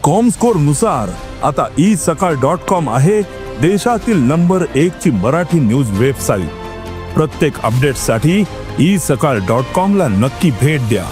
Comscore नुसार आता E सकाळ .कॉम आहे देशातील नंबर 1 ची मराठी न्यूज वेबसाईट. प्रत्येक अपडेटसाठी ई सकाळ .कॉम ला नक्की भेट द्या.